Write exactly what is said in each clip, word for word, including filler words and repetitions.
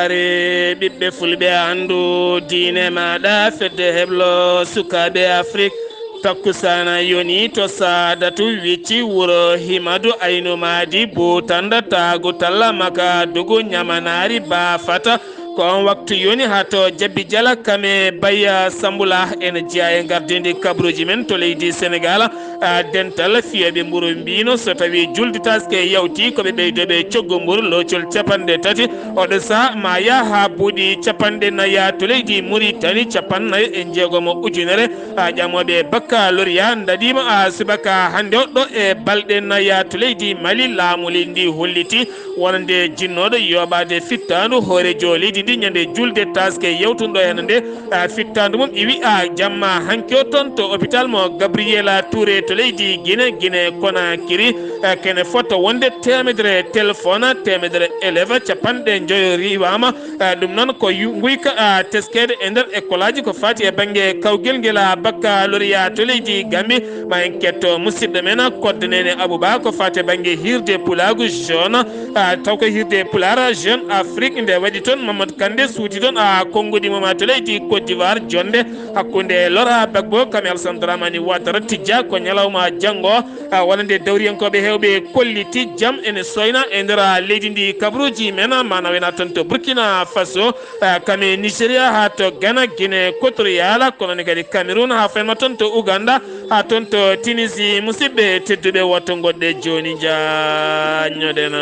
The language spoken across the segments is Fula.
Are ɓiɓɓe fulɓe, anndu diine maaɗa, fedde heblo sukaaɓe Afrik. Takkusaana yoni to Saadatu, Wicci, wuro Himadu, Aynu Maadi, Buutanda, Taagu, Talla, Maka, Dugu, Ñamanaari, Baafata. Ko on waktu yoni haa to Jabbi Jala, Kame, Bayya, Sambula, ene jeyaa e ngardiindi kabruuji men to leydi Senegaal. A, dental fiyooɓe mburu mbiino, so tawii julde taaske yawti, ko ɓe ɓeydooɓe coggu mburu loocol capanɗe tati. Oɗo sahaa ma yah haa buuɗi capanɗe nayi to leydi Muritani, capanɗe nayi e jeegom ujunere. A, ƴamooɓe baccalauréat ndaɗiima, a, subaka hannde o ɗo e balɗe nayi to leydi Mali. Laamu leydi ndi holliti wonande jinnooɗo yooɓaade fittaandu hooreejo leydi ndi ñande julde taaske yawtunɗo heen nde. A, fittaandu mum iwi, a, jamma hanki o toon to hôpital mo Gabriela Touré to leydi Guinée, Guinée Conakry. A, kene fota wonde teemedere téléphone, teemedere élève, capanɗe njoyo riiwaama. A, ɗum noon ko yu-, nguyka, a, teskeede e nder école aji ko faati e bannge kawgel ngel, a, baccalauréat to leydi Gambie. Ma en ketto musidɗo men, a, Kodde Nene Abouba, ko faati e bannge hiirde pulaagu jeune, a, taw ko hiirde Pulaar, Jeune Afrique, nde waɗi toon Mamadou Kandé suuti toon, a, konnguɗi mum, a, to leydi Côte d'Ivoire, jonnde hakkunde Laurent Gbagbo, Kame Alassane Dramane Ouattara, tijja ko ñalawma janngo, a, wonande dawriyankooɓe heewɓe kolliti jam ene soyna e nder, a, leydi ndi. Kabruuji men, a, mana wena toon to Burkina Faso, a, Kame Nigeria, haa to Ghana, Guinée Équatoriale, kono ne kadi Cameroun, haa fenma toon to Ouganda, haa toon to Tunisie. Musidɓe tedduɓe, woto ngoɗɗe jooni, njaññoɗen.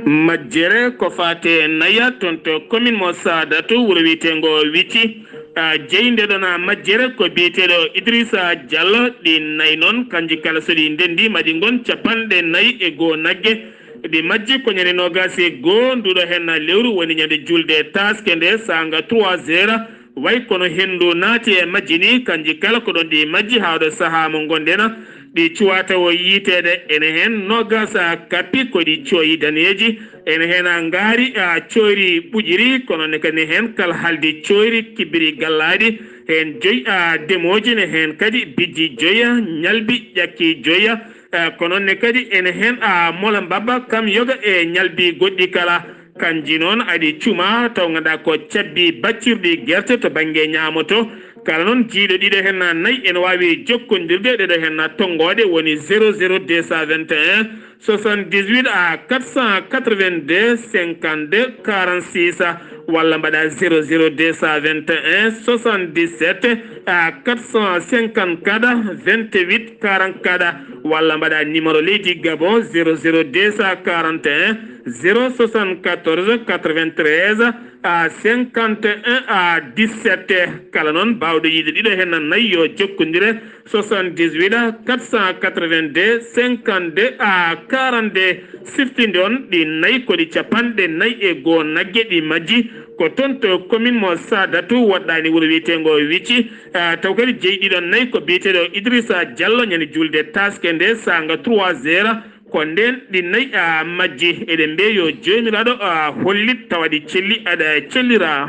Majjere ko faate naya toon to commune mo Saadatu, wuro wiyeteengo Wicci. A, jeyi nde ɗon, a, majjere ko biyeteeɗo Idrissa Diallo. Ɗi nayi noon, kanji kala so ɗi ndenndi, ma ɗi ngon capanɗe nayi e goo nagge. Ɗi majji ko ñande noogaas e goo nduɗo heen lewru, woni ñande julde taaske nde, saanga trois heures. Way kono henndu naati e majji ni, kanji kala ko ɗon ɗi majji haa ɗo sahaa mo ngonɗen. Ɗi cuwata o yiiteede, ene heen noogaas a kappi ko ɗi cooyi daneeji, ene heen a ngaari a cooyri ɓuƴiri, kono ne kadi ne heen kala haldi cooyri kibbiri gallaaɗi, heen joyi a demooji, ne heen kadi bijji joyi a ñalbi ƴakki joyi a, eh, kono ne kadi ene heen a mola mbabba kam yoga e ñalbi goɗɗi kala. Kanji noon aɗi cuma taw ngannduɗaa ko cabbi baccirɗi gerte to bannge ñaamo to. Kala noon jiiɗo ɗiɗo heen nayi ene waawi jokkondirde ɗeɗo heen tonngooɗe woni zéro zéro deux cent vingt et un soixante-dix-huit à quatre cent quatre-vingt-deux cinquante-deux quarante-six, walla mbaɗa zéro zéro deux cent vingt et un soixante-dix-sept à quatre cent cinquante-quatre vingt-huit quarante-quatre, walla mbaɗa numéro leydi Gabon zéro zéro deux cent quarante et un zéro soixante-quatorze quatre-vingt-treize à cinquante et un à dix-sept. Kala noon baawɗo yiide ɗiɗo heen nayi yo jokkondire soixante-dix-huit quatre cent quatre-vingt-deux cinquante-deux à quarante-deux. Siftinde on, ɗi nayi ko ɗi capanɗe nayi e goo nagge ɗi majji. Ko toon to commune mo Sadatu, woɗɗaani wuro wiyeteengo Wicci. Ah, taw kadi jeyi ɗiɗon nayi ko biyeteeɗo Idrissa Diallo, ñande julde taaske nde saanga trois heures. Ko ndeen ɗi nayi, ah, majji. Eɗen mbiya yo Joomiraaɗo, ah, hollit tawa ɗi celli, aɗa cellira.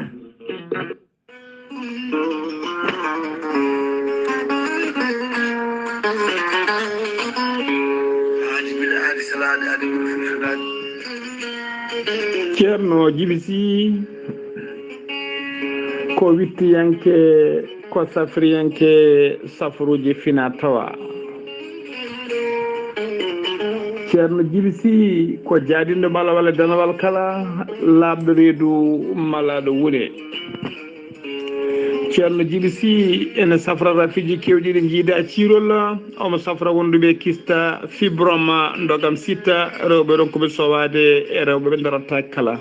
Ceerno Jibi Sy ko wittiyanke, ko safriyanke safruuji fina tawa. Ceerno Jibi Sy ko jaadinɗo ɓalawal e danawal kala, laaɓɗo reedu malaaɗo wune. Ceerno Jibi Sy ene safra rafiiji keewɗi ɗi njiida ciirol, omo safra wonduɓe kista, fibrome, ndogam sitta, rewɓe ronkuɓe sowaade e rewɓe ɓe darataa kala.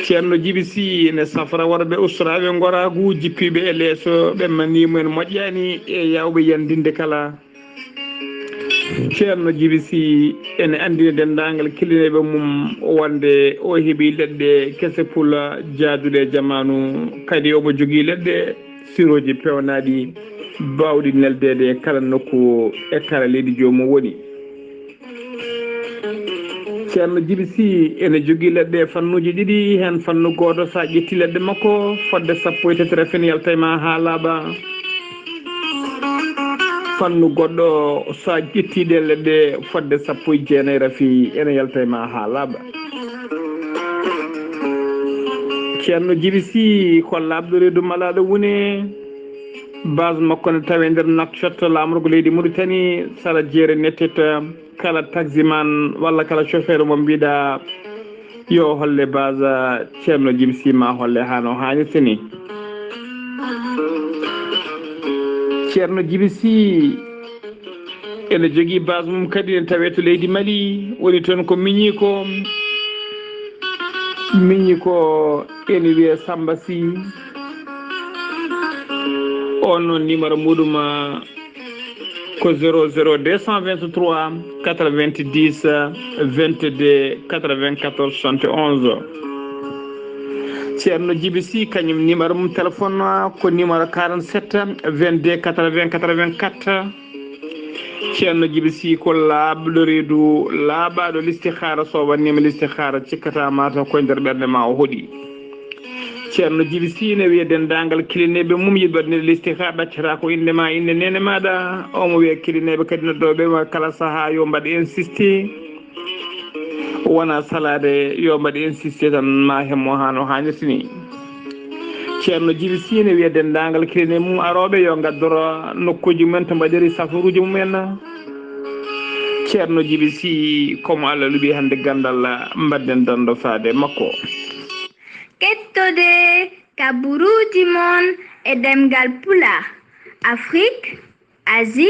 Ceerno Jibi Sy ene safra worɓe ustoraaɓe ngoraagu, jippiiɓe e leeso, ɓe manii mumen moƴƴaani e yaawɓe yandinde kala. Ceerno Jibi Sy ene anndina denndaangal kellineeɓe mum wonde o heɓii leɗɗe kese pula jaaduɗe e jamaanu, kadi omo jogii leɗɗe sirooji peewnaaɗi baawɗi neldeede e kala nokku e kala leydi joomum woni. Ceerno Jibi Sy ene jogii leɗɗe e fannuuji ɗiɗi, heen fannu gooto, so a ƴettii leɗɗe makko, fodde sappo e tati rafin yalta e ma haa laaɓa. Fannu goɗɗo, so a ƴetti ɗelle ɗe fodde sappo e jeenayi rafi, ene yalta e ma haa laaɓa. Ceerno Jibi Sy ko laaɓɗo reedu malaaɗo wune. Base makko ne tawe nder Nouakchott, laamorgo leydi Mauritanie, sara jeere netteta. Kala taximan walla kala chauffeur mo mbiɗa yo holle base Ceerno Jibi Sy, ma holle haa no haanirta ni. Ceerno Jibi Sy ene jogii base mum kadi, ene tawee to leydi Mali, woni toon ko miñi ko, miñi ko ene wiyee Samba Sy. On noon numéro muɗum ko zéro zéro deux cent vingt-trois quatre-vingt-dix vingt-deux quatre-vingt-quatorze soixante et onze. Ceerno Jibi Sy, kañum numéro mum téléphone ko numéro quarante-sept vingt-deux quatre-vingts quatre-vingt-quatre. Ceerno Jibi Sy ko laaɓɗo reedu, laaɓaaɗo listihaara. So wannima listihaara, cikkata ma taw koye nder ɓernde ma o hoɗi. Ceerno Jibi Sy ne wiya denndaangal kilineeɓe mum yiɗɓe waɗnde listihaara, ɗaccata ko innde ma, innde neene maaɗa. Omo wiya kilineeɓe kadi noddooɓe ma kala sahaa yo mbaɗ insisté. Wona salaade, yo mbaɗ insisté tan, ma hemmo haa no haanirta ni. Ceerno Jibi Sy ne wiya denndaangal kilineeɓe mum arooɓe yo ngaddoro nokkuuji mumen to mbaɗiri safaruuji mumen. Ceerno Jibi Sy, ko mo Allah luɓi hannde ganndal, mbaɗden danndo faade makko. Kettode kaburuuji mon e ɗemngal Pulaar, Afrik, Asie,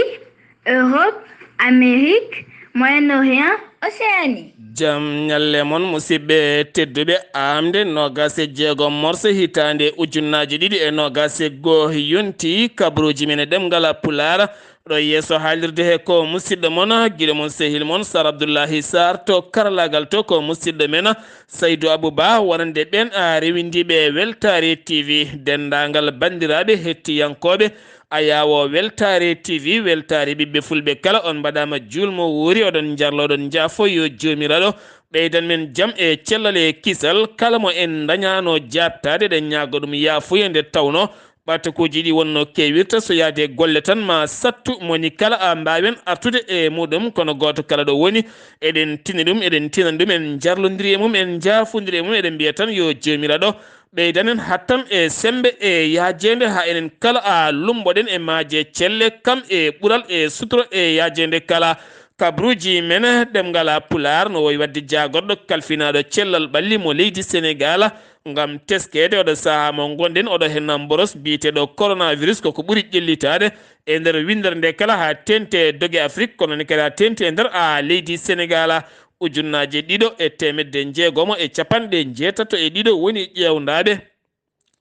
Europe, Amérique, Moyen-Orient, Océanie. Jam ñalle mon, musidɓe tedduɓe. Aamde noogaas e jeego morso hitaande ujunnaaji ɗiɗi e noogaas e goo yonti kabaruuji men e ɗemngal Pulaar. Ɗo yeeso haalirde he ko musidɗo mon, giɗo mon, sehil mon, Sar Abdullahi Sar. To karalaagal to ko musidɗo men, Saydu Abuba, wonande ɓeen a rewindiiɓe e Weltaare T V, denndaangal banndiraaɓe hettiyankooɓe, ayaawo Weltaare T V, Weltaare ɓiɓɓe fulɓe kala, on mbaɗaama juulmo wuuri, oɗon njarlo, oɗon njaafo, yo Joomiraaɗo ɓeydan men jam e cellal e kisal. Kala mo en ndañaano jaabtaade, eɗen ñaago ɗum yaafuya, nde tawnoo ɓatakuuji ɗi wonnoo keewirta, so yaade golle tan ma sattu, mo woni kala a mbaawen artude e muɗum, kono gooto kala ɗo woni, eɗen tini ɗum, eɗen tinani ɗum, en njarlondiri e mum, en njaafondiri e mum, eɗen mbiya tan yo Joomiraaɗo ɓeydan en hattan e semmbe e yaajeende, haa enen kala a lummboɗen e maaje celle, kam e ɓural e suturo e yaajeende kala. Kabaruuji men ɗemngal Pulaar no wowi waɗde jaagorɗo kalfinaaɗo cellal ɓalli mo leydi Senegaal ngam teskeede oɗo sahaa mo ngonɗen oɗo henna mboros biyeteeɗo coronavirus, koko ɓuri ƴellitaade e nder winndere nde kala haa teeŋti e doge Afrik, kono ne kadi haa teeŋti e nder a leydi Senegaal. Ujunnaaje ɗiɗo e teemedde jeegomo e capanɗe jeetato e ɗiɗo woni ƴeewndaaɓe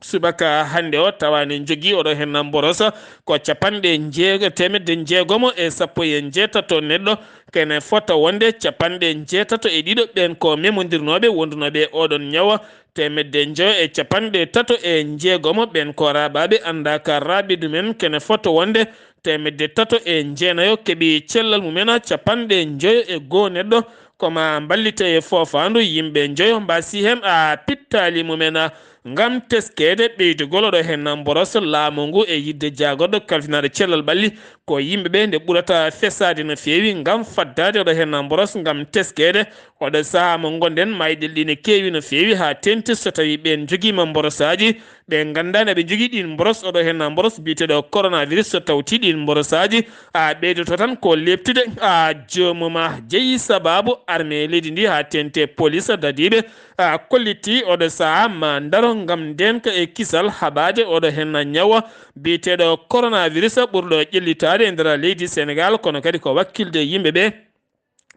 subaka hannde o, tawa ne njogii oɗo henna mborosa ko capanɗe jeego, teemedde jeegomo e sappo e jeetato neɗɗo. Kene fota wonde capanɗe jeetato e ɗiɗo ɓeen ko memondirnooɓe wondunooɓe e oɗon ñawa, teemedde njoyo e capanɗe tato e jeegomo ɓeen ko raaɓaaɓe anndaaka raaɓidu men. Kene fota wonde teemedde tato e jeenayo keɓi cellal mumen, capanɗe njoyo e goo neɗɗo ko ma mballite e foofaandu. Yimɓe njoyo mbasi heen a pittaali mumen. Ngam teskeede ɓeydugol oɗo henna mboros laamu ngu e yiɗde jaagorɗo kalfinaaɗo cellal ɓalli, ko yimɓe ɓe nde ɓurata fesaade no feewi ngam faddaade oɗo henna mboros ngam teskeede oɗo sahaa mo ngonɗen. Mayɗel ɗi ne keewi no feewi haa teeŋti so tawii ɓeen njogiima mborosaaji, ɓe nganndaani aɓe njogii ɗiin mboros, oɗo henna mboros biyeteeɗo coronavirus, so tawti ɗiin mborosaaji a ɓeydoto tan ko leeptude a joomum a jeyi. Sabaabu armée leydi ndi haa teeŋti e police dadiiɓe a kolliti oɗo sahaa ma ndaro ngam ndeenka e kisal haɓaade oɗo henna ñawa biyeteeɗo coronavirus ɓurɗo ƴellitaade e nder leydi Senegaal, kono kadi ko wakkilde yimɓe ɓe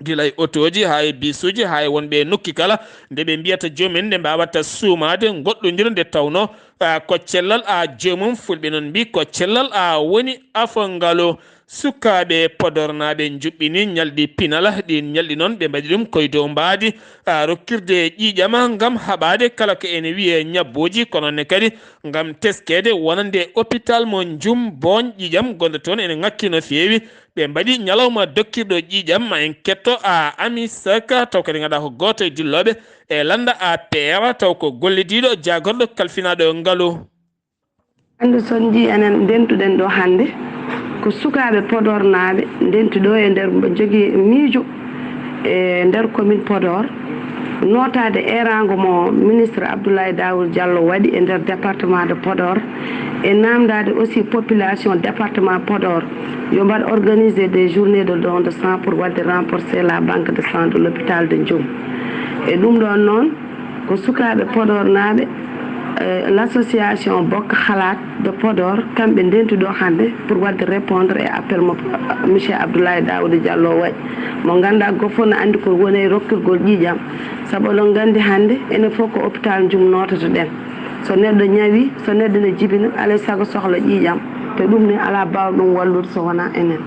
gila e otooji haa e bisuuji haa e wonɓe e nokki kala, nde ɓe mbiyata joomum en nde mbaawata suumaade goɗɗondira nde tawnoo a ko cellal a joomum. Fulɓe noon mbii ko cellal a woni afo ngalo. Sukaaɓe Podornaaɓe njuɓɓini ñalɗi pinal, ɗiin ñalɗi noon ɓe mbaɗi ɗum koye dow mbaadi a rokkirde ƴiiƴam ngam haɓaade kala ko ene wiyee ñabbooji, kono ne kadi ngam teskeede wonande hôpital mo Njum Booñ ƴiiƴam gonɗo toon ene ŋakki no feewi. Ɓe mbaɗi ñalawma dokkirɗo ƴiiƴam, ma en ketto a Ami Saka, taw kadi ngaɗa ko gooto e dillooɓe e lannda A P R, taw ko gollodiiɗo jaagorɗo kalfinaaɗo ngalu. Ɓanndu sonnji enen ndentuɗen ɗo hannde, Ko sukaaɓe Podor naaɓe ndenti ɗo e nder, mbaɗa jogii miijo e nder commune Podor, nootaade eeraango mo ministre Abdoulaye Daouda Diallo waɗi e nder département de Podor, e naamndaade aussi population département Podor yo mbaɗ organiser des journées de don de sang pour waɗde renforcer la banque de sang de l'hôpital de Ndioum. E ɗum ɗoon noon, ko sukaaɓe Podor naaɓe, eh, l'association Bokk Xalaat de Podor, kamɓe ndenti ɗo hannde pour waɗde répondre e appel mo, eh, monsieur Abdoulaye Daouda Diallo waɗi, mo ngannduɗaa gooto fof no anndi ko woni e rokkirgol ƴiiƴam, sabu oɗon nganndi hannde enen fof ko hôpital Ndioum noototo ɗen. So neɗɗo ñawi, so neɗɗo ne jibina, alay sago sohla ƴiiƴam, te ɗum ne alaa baawɗo ɗum wallude so wonaa enen.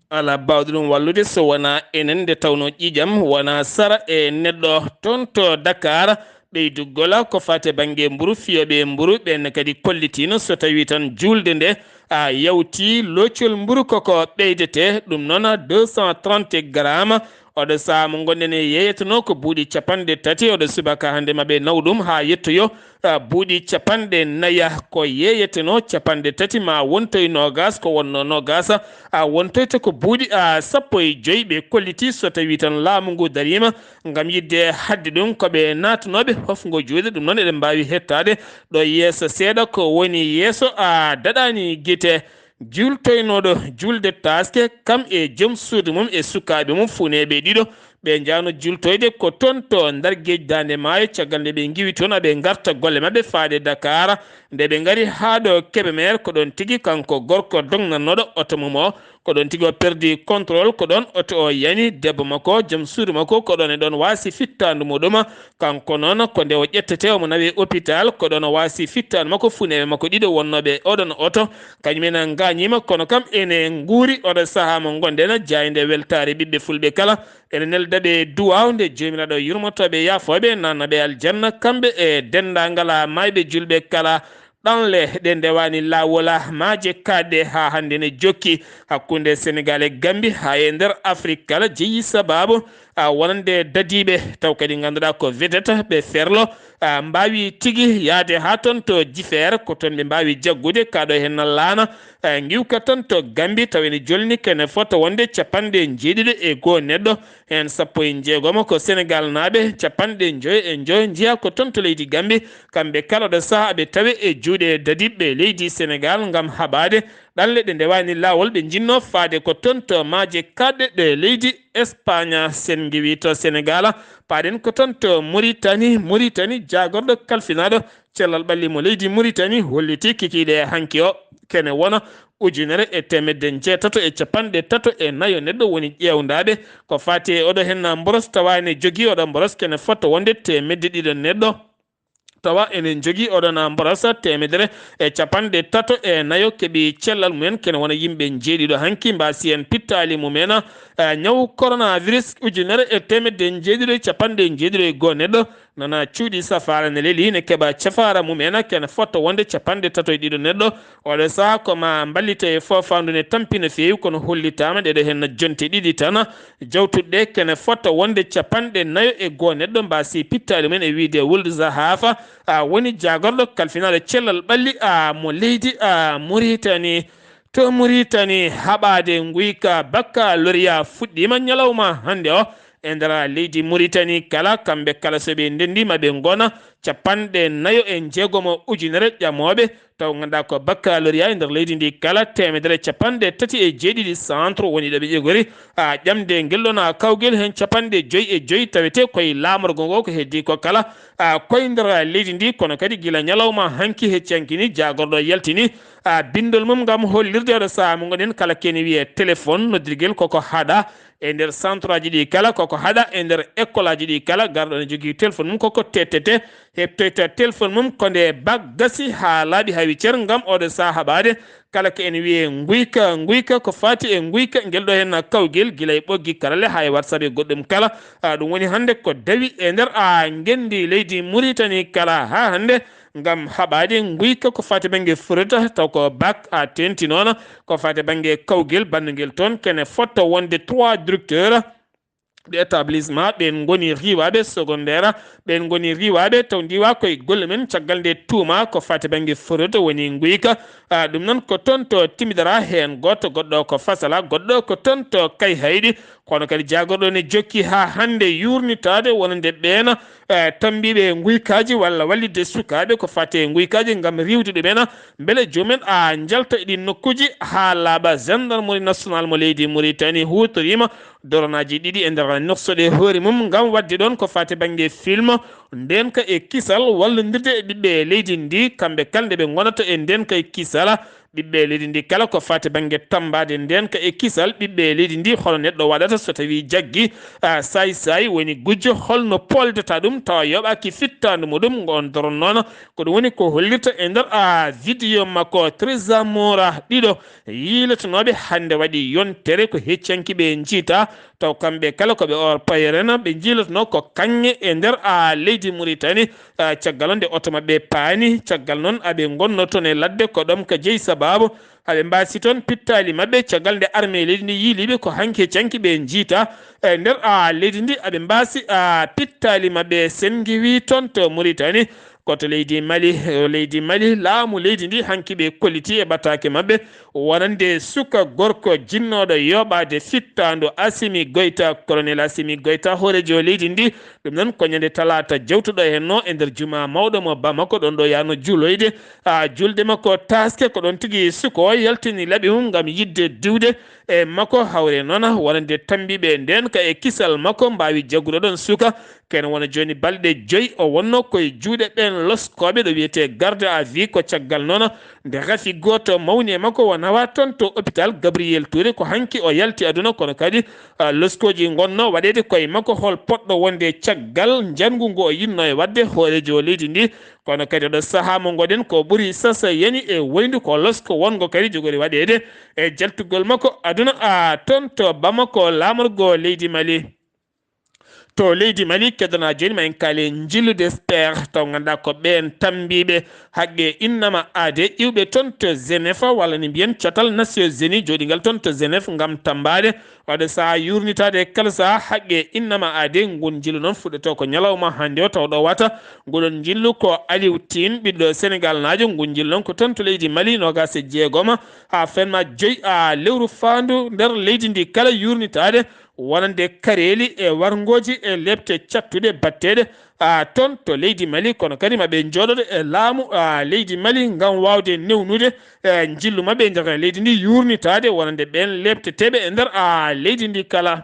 Alaa baawɗo ɗum wallude so wonaa enen, nde tawnoo ƴiiƴam wonaa sara e neɗɗo. Toon to Dakar, ɓeydugol ko faati e bannge mburu, fiyooɓe mburu ɓeen kadi kollitiino so tawii tan juulde nde a yawtii, loocol mburu koko ɓeydetee, ɗum noon deux cent trente grammes. Oɗo sahaa mo ngonɗen e yeeyetenoo ko buuɗi capanɗe tati, oɗo subaka hannde maɓe naw ɗum haa yettoyo a buuɗi capanɗe naya. Ko yeeyetenoo capanɗe tati ma wontoy noogas, ko wonnoo noogas a wontoyta ko buuɗi a sappo e joy. Ɓe kolliti so tawii tan laamu ngu dariima ngam yiɗde haɗde ɗum, ko ɓe naatanooɓe hofngo juuɗe. Ɗum noon eɗen mbaawi hettaade ɗo yeeso seeɗa, ko woni yeeso a daɗaani gite. Juultoynooɗo juulde taaske, kam e joom suudu mum e sukaaɓe mum funeeɓe ɗiɗo, ɓe njahno juultoyde ko toon to Ndar Geej Daande Maayo. Caggal nde ɓe ngiwi toon aɓe ngarta golle maɓɓe faade Dakar, nde ɓe ngari haa ɗo Kebemer, ko ɗoon tigi kanko gorko dognannooɗo oto mum o, ko ɗoon tigi o perdi contrôle, ko ɗoon oto o yani. Debbo makko, joom suudu makko, ko ɗoon e ɗoon waasi fittaandu muɗum. Kanko noon, ko nde o ƴettetee, omo nawee hôpital, ko ɗoon o waasi fittaandu makko, funeeɓe makko ɗiɗo wonnooɓe e oɗon oto, kañum en ngaañiima, kono kam ene nguuri. Oɗo sahaa mo ngonɗen, jaaynde weltaare ɓiɓɓe fulɓe kala, ene nelda ɓe duwaaw nde Joomiraaɗo yurmotooɓe, yaafooɓe, naatna ɓe aljanna, kamɓe e denndaangal maayɓe julɓe kala. Ɗanle ɗe ndewaani laawol, maaje kaaɗɗe haa hannde ne jokki hakkunde Senegaal e Gammbi, haa e nder Afrik kala, jeyi sabaabu a wonande dadiiɓe, taw kadi ngannduɗaa ko vedette, ɓe ferlo, a mbaawi tigi yahde haa toon to Jifeer, ko toon ɓe mbaawi jaggude, kaa ɗo heen laana, a ngiwka tan to Gammbi, taw ene jolni kene fota wonde capanɗe njeeɗiɗo e goo neɗɗo, heen sappo e njeegomo ko Senegaal naaɓe, capanɗe njoyo e njoyo njiyaa ko toon to leydi Gammbi, kamɓe kala ɗo sahaa ɓe tawe e juuɗe dadiiɓe leydi Senegaal ngam haɓaade ɗanle ɗe ndewaani laawol, ɓe njinnoo faade ko toon to maaje kaaɗɗe ɗe leydi Espaaña. Sen ngiwii to Senegaal, paaɗen ko toon to Muritani. Muritani, jaagorɗo kalfinaaɗo cellal ɓalli mo leydi Muritani holliti kikiiɗe hanki o kene wona ujunere e teemedde njeetato e capanɗe tato e nayo neɗɗo woni ƴeewndaaɓe. Ko faati e oɗo heen mboros, tawa ene jogii oɗo mboros kene fota wonde teemedde ɗiɗo neɗɗo. Tawa enen njogii oɗon mboros teemedere e capanɗe tato e nayo keɓi cellal mumen, kene wona yimɓe njeeɗiɗo hanki mbaasi en pittaali mumen, eh, ñaw coronavirus ujunere e teemedde njeeɗiɗo e capanɗe njeeɗiɗo e goo neɗɗo nana cuuɗi safaara ne leli, ne keɓa cafaara mumen, kene fota wonde capanɗe tato e ɗiɗo neɗɗo. Oɗo sahaa ko ma mballite e foofaandu ne tampi no feewi, kono hollitaama ɗeɗo heen jonte ɗiɗi tan. Jawtuɗe kene fota wonde capanɗe nayo e goo neɗɗo mbaasi pittaali mumen e wiyde Wuldu Zahaafa, a woni jaagorɗo kalfinaaɗo cellal ɓalli a mo leydi a Muritani. To Muritani, haɓaade nguyka bakkaloriya fuɗɗiima ñalawma hannde o e nder leydi Muritani kala. Kamɓe kala so ɓe ndenndii ma ɓe ngona capanɗe nayo e njeegomo ujunere ƴamooɓe, taw ngannduɗaa ko bakkaloriya e nder leydi ndi kala, teemedere capanɗe tati e jeeɗiɗi centre woni ɗo ɓe ƴegori a ƴamde ngel ɗoon a kawgel, heen capanɗe joy e joy tawetee koye laamorgo ngo, ko heddii ko kala a koye nder leydi ndi, kono kadi gila ñalawma hanki hecci hanki ni jaagorɗo yaltini a binndol mum ngam hollirde oɗo sahaa mo ngonɗen kala kene wiyee téléphone, noddirgel koko haɗa e nder centre aji ɗi kala, koko haɗa e nder école aji ɗi kala. Garɗo ne jogii téléphone mum koko tettete, heɓtoyta téléphone mum ko nde bak gasi haa laaɓi haa wi cer ngam oɗo sahaa haɓaade kala ko ene wiyee nguyka. Nguyka, ko faati e nguyka, ngel ɗo heen kawgel gila e ɓoggi karale haa e WhatsApp e goɗɗum kala. A, ɗum woni hannde ko dawi e nder a ngenndi leydi Muritani kala haa hannde ngam haɓaade nguyka ko faati bannge furata, taw ko bak a teenti noon, ko faati bannge kawgel banndugel toon, kene fota wonde trois directeur. Établissement, ɓeen ngoni riiwaaɓe secondaire, ɓeen ngoni riiwaaɓe taw ndiwa koye golle men caggal nde tuuma ko fati bannge forode woni nguyka. Ah, ɗum noon ko toon to timidara heen gooto, goɗɗo ko Fasala, goɗɗo ko toon to Kayhayɗi. Kono kadi jaagorɗo ne jokki haa hannde yuurnitaade wonande ɓeen, eh, tammbiiɓe e nguykaaji walla wallitde sukaaɓe ko fati e nguykaaji ngam riiwde ɗumen, mbele joomum en a njalta e ɗiin nokkuuji haa laaɓa. Gendarmerie nationale mo leydi Mauritanie huutoriima doronaaji ɗiɗi e nder noksoɗe hoore mum ngam waɗde ɗoon ko fati bannge film, ndeenka e kisal, wallondirde e ɓiɓɓe leydi ndi, kamɓe kala nde ɓe ngonata e ndeenka e kisal. Ɓiɓɓe leydi ndi kala ko fati bannge tammbaade ndeenka e kisal ɓiɓɓe leydi ndi, holo neɗɗo waɗata so tawii jaggi, a, saay-saay woni gujjo, holno pooldata ɗum tawa yoɓaaki fittaandu muɗum? Ngoon doron noon ko ɗum woni ko hollirta e nder, a, vidéo makko. Trésor Mora ɗiɗo yiilotonooɓe hannde waɗi yontere ko heccanki ɓe njiita, taw kamɓe kala ko ɓe or payerena, ɓe njiilotonoo ko kaŋŋe e nder, a, leydi Mauritanie, a, caggal on nde oto maɓɓe paani, caggal noon aɓe ngonno toon e ladde ko ɗom ka jeyi sababu aɓe mbaasi toon pittaali maɓɓe, caggal nde armée leydi ndi yiiliɓe ko hanki e canki ɓe njiita e nder, a, leydi ndi, aɓe mbaasi, a, pittaali maɓɓe. Sen ngiwi toon to Mauritanie, ko to leydi Mali, o leydi Mali, laamu leydi ndi hanki ɓe kolliti e ɓataake maɓɓe, wonande suka gorko jinnooɗo yoɓaade fittaandu Assimi Goïta, colonel Assimi Goïta, hooreejo leydi ndi. Ɗum noon ko ñande talaata jawtuɗo heen o e nder jumaa mawɗo mo Bamako, ɗoon ɗo yaano juuloyde, a, julde makko taaske. Ko ɗoon tigi suka o yaltini laɓi mum ngam yiɗde diwde e makko. Hawre noon wonande tammbiiɓe ndeenka e kisal makko mbaawi jaggude ɗoon suka. Ken wona jooni balɗe joyi o wonnoo koye juuɗe ɓeen loskooɓe ɗo wiyetee garde à vue. Ko caggal noon nde rafi gooto mawni e makko o nawa toon to hôpital Gabriel Touré, ko hanki o yalti aduna, kono kadi, a, loskooji ngonnoo waɗeede koye makko, hol poɗɗo wonde caggal njanngu ngu o yiɗnoo e waɗde hooreejo leydi ndi. Kono kadi oɗo sahaa mo ngoɗen ko ɓuri sasa yani e woyndu ko losko wonngo kadi jogori waɗeede e jaltugol makko aduna, a, toon to Bamako, laamorgo leydi Mali. To leydi Mali, keddana jooni ma en kaale njillude S P R, taw ngannduɗaa ko ɓeen tammbiiɓe haqqe innama aade iwɓe toon to Genève, walla ni mbiyen catal Nations Unies jooɗingal toon to Genève ngam tammbaade. Waɗde sahaa yuurnitaade e kala sahaa haqqe innama aade. Ngun njillu noon fuɗɗotoo ko ñalawma hannde o, taw ɗo wata nguɗon njillu ko Aliou Tine, ɓiɗɗo Sénégal naajo. Ngun njillu noon ko toon to leydi Mali, noogaas e jeegoma haa fenma joyi, a, lewru faandu nder leydi ndi kala yuurnitaade wonande kareeli e warngooji e lepte cattuɗe batteɗe, a, toon to leydi Mali. Kono kadi maɓe njooɗoɗo e laamu, a, leydi Mali ngam waawde newnude, e, njillu maɓɓe e nder leydi ndi yuurnitaade wonande ɓeen lepteteeɓe e nder, a, leydi ndi kala.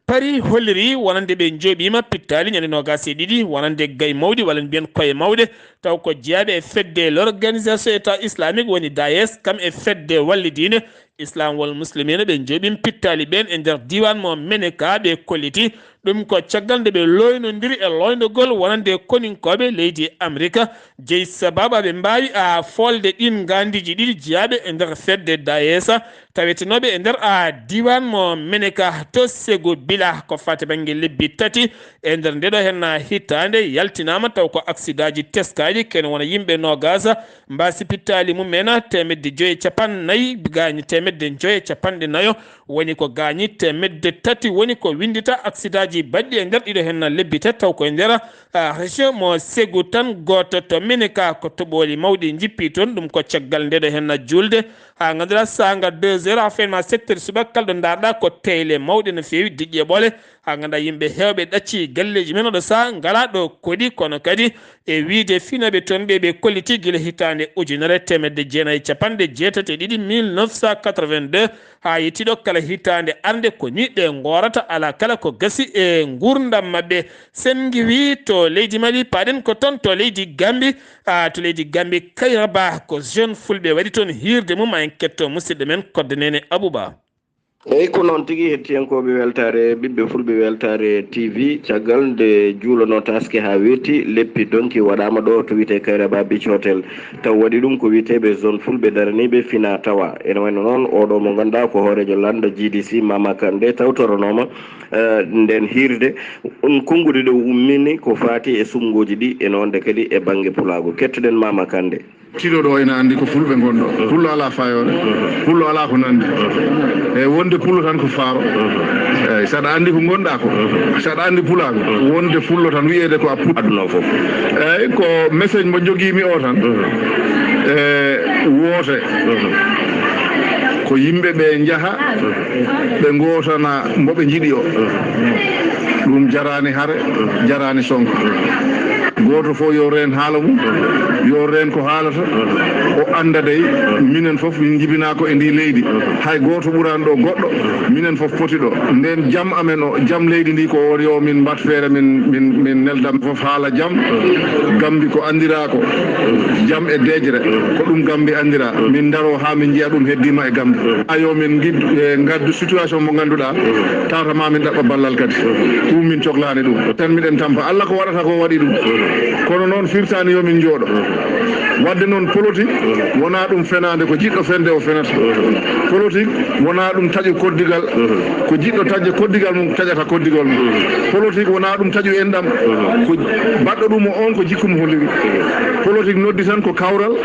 Paris holliri wonande ɓe njooɓiima pittaali ñande noogaas e ɗiɗi wonande gay mawɗi walla mbiyen koye mawɗe, taw ko jeyaaɓe e fedde l'organisation État islamique woni DAES, kam e fedde wallidiinde Islam wal Muslimina ɓe njooɓiima pittaali ɓeen e nder diiwaan mo Meneka. Ɓe kolliti ɗum ko caggal nde ɓe looynondiri e looyndogol wonande koninkooɓe leydi Amerika. Jeyi sababu aɓe mbaawi a foolde ɗiin ngaandiiji ɗiɗi jeyaaɓe e nder fedde DAES, tawetenooɓe e nder a diiwaan mo Meneka to Segu Bila, ko fati bannge lebbi tati e nder ndeɗo heen hitaande yaltinaama, taw ko aksidaaji teskaaɗi, ken wona yimɓe noogaas mbaasi pittaali mum en, teemedde joyi e capanɗe nayi gaañi, teemedde joyi e capanɗe nayo woni ko gaañi, teemedde tati woni ko winndita aksidaaji baɗɗi e nder ɗiɗo heen lebbi tati, taw ko e nder, a, région mo Segu tan. Gooto to Meneka ko toɓooli mawɗi njippi toon, ɗum ko caggal ndeɗo heen juulde, haa ngannduɗaa saanga deux heures haa fenma sept heures subaka, kala ɗo ndaarɗaa ko teyle mawɗe no feewi, diƴƴe ɓole, haa ngannduɗaa yimɓe heewɓe ɗaccii galleeji men oɗo sahaa ngalaa ɗo koɗi, kono kadi e wiyde finooɓe toon ɓe, ɓe kolliti gila hitaande ujunere teemedde jeenayi e capanɗe jeetati e ɗiɗi, mille neuf cent quatre-vingt-deux, haa yettiiɗo kala hitaande arnde ko nii ɓe ngoorata alaa kala ko gasi e nguurndam maɓɓe. Sen ngiwi to leydi Mali, paaɗen ko toon to leydi Gambi, a, to leydi Gambi, Kayraba, ko jeune fulɓe waɗi toon hiirde mum, ma en ketto musidɗo men Kodde Neene Abouba. Eyi, ko noon tigi, hettiyankooɓe weltaare, ɓiɓɓe fulɓe weltaare T V, caggal nde juulanoo taaske haa weeti, leppi donki waɗaama ɗo to wiyetee Kayraba Beach Hotel. Taw waɗi ɗum ko wiyeteeɓe zone fulɓe daraniiɓe fina tawa. Ene wayno noon, oɗo mo ngannduɗaa ko hooreejo lanndo G D C, Mama Kandeh, tawtoranooma, eh, nden hiirde. On konnguɗi ɗo ummini ko faati e suɓngooji ɗi, ene wonde kadi e bannge pulaagu. Kettoɗen Mama Kandeh. Tiiɗo ɗo ene anndi ko fulɓe ngonɗo. Pullo alaa fayoore. Pullo alaa ko nanndi. E wonde pullo tan ko faaro. Eyyi, saɗa anndi ko ngonɗa ko, saɗa anndi pulaagu, wonde pullo tan, wiyeede ko a pul-, aduna o fof. Eyyi, ko message mo jogiimi o tan, e woote, ko yimɓe ɓe njaha, ɓe ngootana mbo ɓe njiɗi o. Ɗum jaraani hare, jaraani sonko. Gooto fof yo reen haala mum, yo reen ko haalata, o annda dey, minen fof min njibinaa ko e ndi leydi. Hay gooto ɓuraani ɗo goɗɗo, minen fof poti ɗo. Nden jam amen o, jam leydi ndi ko woni yo min mbat feere min, min, min neldam fof haala jam. Gambi ko anndiraa ko, jam e deƴre, ko ɗum Gambi anndiraa. Min ndaro haa min njiya ɗum heddiima e Gambi. Ayo min ngid-, e ngaddu situation mo ngannduɗaa, tawata ma min ɗaɓɓa ballal kadi. Ɗum min coklaani ɗum. Tan miɗen tampa. Allah ko waɗata ko waɗi ɗum. Kono noon firtaani yo min njooɗo. Wadde noon politique, wonaa ɗum fenaande, ko jiɗɗo fende o fenata. Politique, wonaa ɗum taƴo koddigal, ko jiɗɗo taƴde koddigal mum taƴata koddigol mum. Politique, wonaa ɗum taƴo enɗam, ko baɗɗo ɗum o on ko jikku mum holliri. Politique noddi tan ko kawral,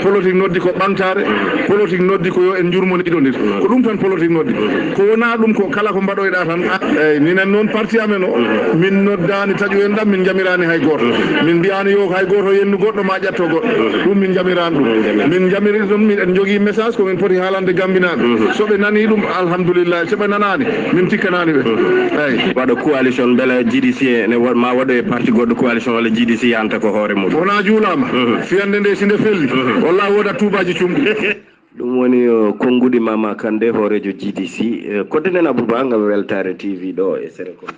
politique noddi ko ɓamtaare, politique noddi ko yo en njurmo niɗondir. Ko ɗum tan politique noddi. Ko wonaa ɗum ko kala ko mbaɗoyɗaa tan. Eyyi, minen noon parti amen o, min noddaani taƴo enɗam, min njamiraani hay gooto. Min mbiyaani yo hay gooto yennu goɗɗo ma ƴetto goɗɗo. Ɗum min njamiraani ɗum. Min njamiri ɗum, min en njogii message ko min poti haalande Gambinaaɓe. So ɓe nanii ɗum, alhamdulillah. So ɓe nanaani, min tikkanaani ɓe. Eyyi. Waɗa coalition, mbela G D C ene wa-, ma waɗo e parti goɗɗo coalition walla G D C yahanta ko hoore mum? Wonaa juulaama. Fiyande nde si nde felli, wallahi woodat tuubaaji cumɗi. Ɗum woni, o, konnguɗi Mama Kande, hooreejo G D C. E, koddiɗen Abouba ngam weltaare T V ɗo e Serekunda.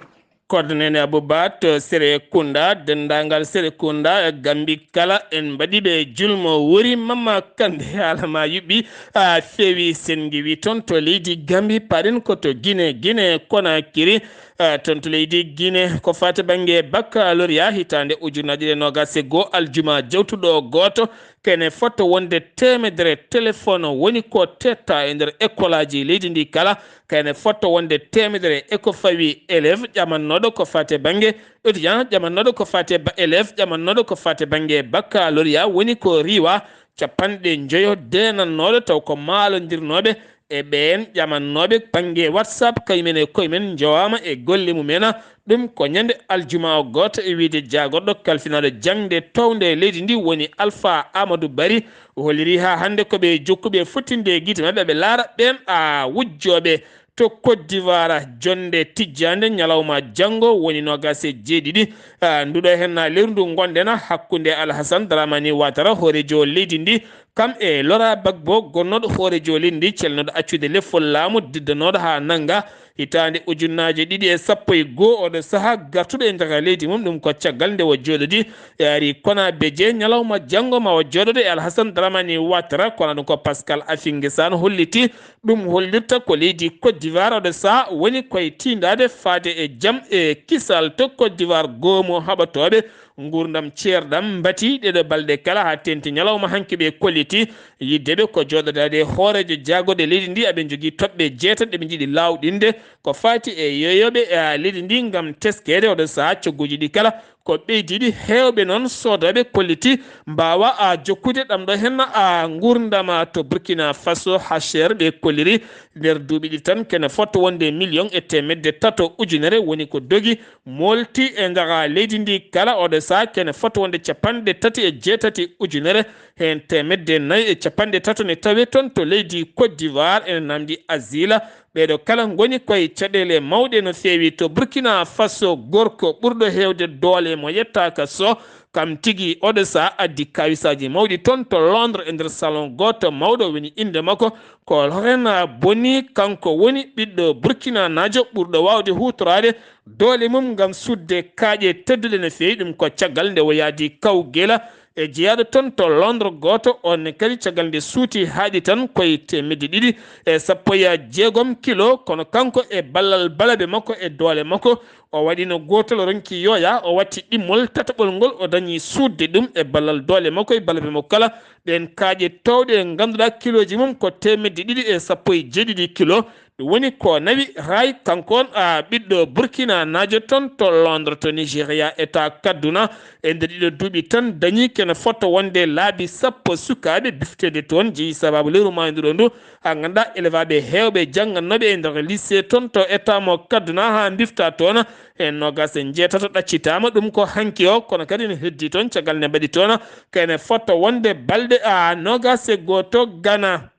Koddiɗen Abouba to Serekunda, denndaangal Serekunda, e Gambi kala, en mbaɗi ɓe julmo wori Mama Kande, haala ma yuɓɓi, a feewi, sen ngiwi toon to leydi Gambi, paɗen ko to Gine, Gine Konakiri, a, toon to leydi Gine, ko fate bannge baccalauréat hitaande ujunnaji ɗiɗi e noogas e goo, aljuma jawtuɗo gooto, kene fotto wonde teemedere téléphone woni ko tetta e nder école aji leydi ndi kala, kene fotto wonde teemedere e ko fawi élève ƴamannooɗo ko fate bannge étudiant, ƴamannooɗo ko fate ba-, élève ƴamannooɗo ko fate bannge baccalauréat woni ko riiwa, capanɗe njoyo deenannooɗo taw ko maalondirnooɓe e ɓeen ƴamannooɓe bannge WhatsApp, kaymen e koyemen njowaama e golle mumen. Ɗum ko ñande aljuma o gooto e wiyde jaagorɗo kalfinaaɗo jaŋde townde e leydi ndi woni Alpha Amadou Barry. O holliri haa hannde ko ɓe jokkuɓe fottinde e gite maɓɓe, ɓe laara ɓeen a wujjooɓe to Côte d'Ivoire. Jonnde tijjaande ñalawma janngo woni noogas e jeeɗiɗi, a, nduɗo heen lewru ndu ngonɗen hakkunde Alhassane Dramane Ouattara, hooreejo leydi ndi, kam e Laurent Gbagbo, gonnooɗo hooreejo leydi ndi, celnooɗo accude lefol laamu, diddanooɗo haa nannga hitaande ujunnaaje ɗiɗi e sappo e goo, oɗo sahaa gartuɗo e nder leydi mum, ɗum ko caggal nde o jooɗodi e ari Konabeje ñalawma janngo ma o jooɗodo e Alhassane Dramane Ouattara, kono ɗum ko Pascal Affi N'Guessan holliti. Ɗum hollirta ko leydi Côte d'Ivoire oɗo sahaa woni koye tiindaade faade e jam e kisal to Côte d'Ivoire, goomu haɓatooɓe nguurndam ceerɗam mbati ɗeɗo balɗe kala haa teeŋti ñalawma hanki ɓe kolliti yiddeɓe ko jooɗodaade e hooreejo jaagorɗe leydi ndi. Aɓe njogii toɓɓe jeetati ɗe ɓe njiɗi laawɗinde ko faati e yeeyooɓe e leydi ndi ngam teskeede oɗo sahaa cogguuji ɗi kala. Ko ɓeydiiɗi heewɓe noon soodooɓe kolliti mbaawa a jokkude ɗam ɗo henna a nguurndama to Burkina Faso. H C R ɓe kolliri nder duuɓi ɗi tan kene fotto wonde million e teemedde tato ujunere woni ko dogi molti e nder leydi ndi kala oɗo sahaa kene fotto wonde capanɗe tati e jeetati ujunere heen teemedde nayi e capanɗe tato ne tawe toon to leydi Côte d'Ivoire ene namdi asila. Ɓeeɗo kala ngoni koye caɗeele mawɗe no feewi to Burkina Faso. Gorko ɓurɗo heewde doole mo yettaaka so kam tigi oɗo sahaa addi kawisaaji mawɗi toon to Londres e nder salon gooto mawɗo woni innde makko ko Laurent Boni. Kanko woni ɓiɗɗo burkinanaajo ɓurɗo waawde huutoraade doole mum ngam sudde kaaƴe tedduɗe no feewi. Ɗum ko caggal nde o yaadi Kawgela e jeyaaɗo toon to Londres gooto, oon ne kadi caggal nde suuti haaɗi tan koye teemedde ɗiɗi e sappo e jeegom kilo, kono kanko e ballal balabe makko e doole makko, o waɗino gootol, o ronki yooya, o watti ɗimmol tataɓol ngol, o dañi suutde ɗum e ballal doole makko e balabe makko kala. Ɗeen kaaƴe toowɗe ɗe ngannduɗaa kilooji mum ko teemedde ɗiɗi e sappo e jeeɗiɗi kilo, Ɗum woni ko nawi Ray, kanko on, a, ɓiɗɗo Burkina naajo toon to Londres to Nigeria, État Kaduna. E nder ɗiɗo duuɓi tan dañi kene fota wonde laabi sappo sukaaɓe bifteede toon, jeyi sababu lewru maayndu ɗo ndu. Ha ngannduɗaa, elevaaɓe heewɓe janngannooɓe e nder lycée toon to État mo Kaduna haa mbifta toon e noogaas e njeetato ɗaccitaama. Ɗum ko hanki o, kono kadi ne heddii toon caggal nde mbaɗi toon kene fota wonde balɗe, a, noogaas e gooto Gana.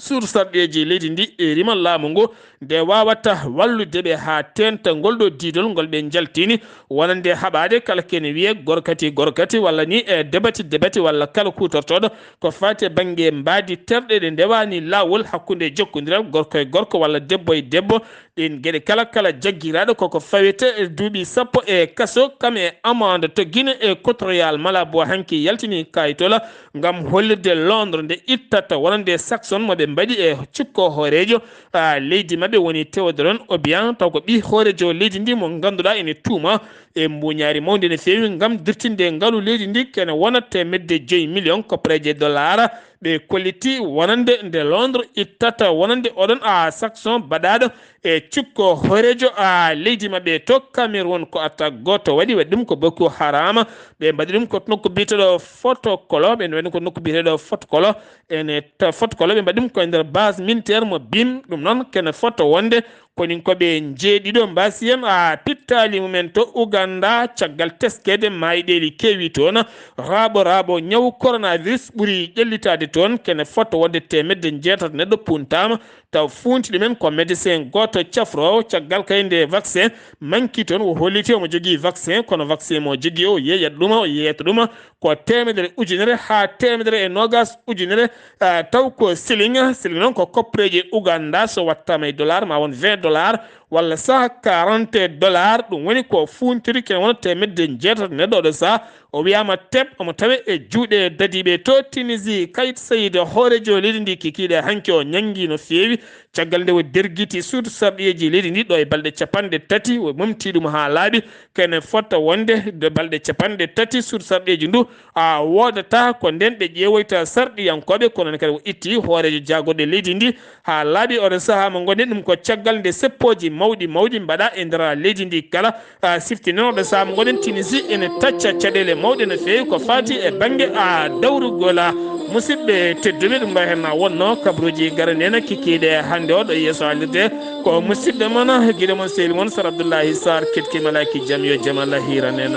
Suudu sarɗiyeeji leydi ndi e rima laamu ngu nde waawata wallude ɓe haa teenta ngol ɗo diidol ngol ɓe njaltini, wonande haɓaade kala kene wiyee gorkati gorkati walla ni e debati debati walla kala kuutortooɗo ko faati e bannge mbaadi terɗe ɗe ndewaani laawol hakkunde jokkondiral gorko e gorko walla debbo e debbo. Ɗeen geɗe kala, kala jaggiraaɗo koko fawete e duuɓi sappo e kaso, kam e amande to Guinée Équatoriale. Malabo hanki yaltini kayitola ngam hollirde Londres nde ittata wonande Saxon mo ɓe mbaɗi e cukko hooreejo, a, leydi maɓɓe woni Théodore Obiang, taw ko ɓii hooreejo leydi ndi mo ngannduɗaa ene tuuma e mbuuñaari mawndi no feewi ngam dirtinde ngalu leydi ndi kene wona teemedde joyi million koppareeje dollar. Ɓe kolliti wonande nde Londres ittata wonande oɗon, a, Saxon baɗaaɗo e cukko hooreejo, a, leydi maɓɓe to Cameroun. Ko attaque gooto waɗi, waɗi ɗum ko Boko Haram. Ɓe mbaɗi ɗum ko nokku biyeteeɗo Fotokolo, ɓe waɗi ɗum ko nokku biyeteeɗo Fotokolo. Ene to Fotokolo, ɓe mbaɗi ɗum ko e nder base militaire mo Bim. Ɗum noon kene fota wonde koninkoɓe njeeɗiɗo mbasi en, a, pittaali mumen to Uganda caggal teskeede mayɗeeli keewi toon. Raaɓo raaɓo ñaw coronavirus ɓuri ƴellitaade toon, kene fota wonde teemedde njeetato neɗɗo puntaama. Taw fuunti ɗumen ko médecin gooto cafroowo caggal kay nde vaccin manki toon, o holliti omo jogii vaccin, kono vaccin mo jogii o yeeyat ɗuma, o yeeyata ɗuma ko teemedere ujunere haa teemedere e noogaas ujunere, ah, taw ko siling. Siling noon ko koppareeje Uganda, so wattaama e dollar ma won vingt dollar walla saha quarante dollar, ɗum woni ko fuuntiri kene wona teemedde njeetato neɗɗo oɗo saha. O wiyaama teɓ, omo tawe e juuɗe dadiiɓe to Tunisie. Kayit Sayid, hooreejo leydi ndi kikiiɗe hanki o ñanngi no feewi, caggal nde o dergiti suudu sarɗiyeeji leydi ndi ɗo e balɗe capanɗe tati, o momti ɗum haa laaɓi. Kene fota wonde de balɗe capanɗe tati suudu sarɗiyeeji ndu, a, woodata ko nden ɓe ƴeewoyta sarɗiyankooɓe, kono ne kadi o itti hooreejo jaagorɗe leydi ndi haa laaɓi. Oɗo sahaa mo ngonɗen ɗum ko caggal nde seppooji mawɗi mawɗi mbaɗa e nder leydi ndi kala. A, sifti noon oɗo sahaa mo ngonɗen Tunisie ene tacca caɗeele mawɗe no feewi ko faati e bannge, a, dawrugol. Musidɓe tedduɓe, ɗum ɗo heen na wonno kabaruuji garanɗi en kikiiɗe hannde o ɗo yeeso haalirde. Ko musidɗo mon, giɗo mon, sehil mon, Sar Abdullahi Sar, ketki malaaki jam, yo jam Allah hiiran en.